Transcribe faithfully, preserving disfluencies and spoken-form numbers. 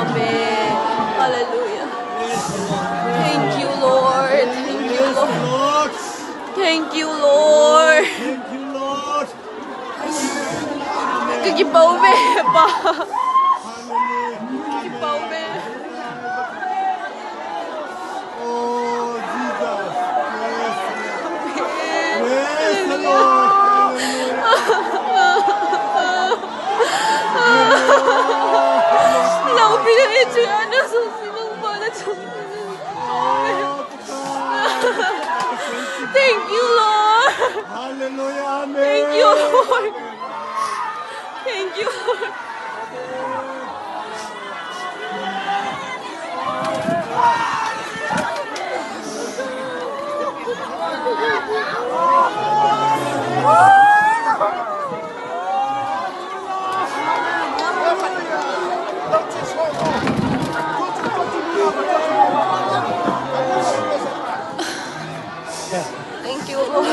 Amen. Hallelujah. Thank you, Lord. Thank you, Lord. Thank you, Lord. Thank you, Lord. Kakipah uve, Pa. Kakipah uve. Oh, Jesus. Praise the Lord. Praise the Lord. Hallelujah. Hallelujah. Thank you, Lord. Hallelujah. Amen. Thank you, Lord. Thank you, Lord. Thank you, Lord.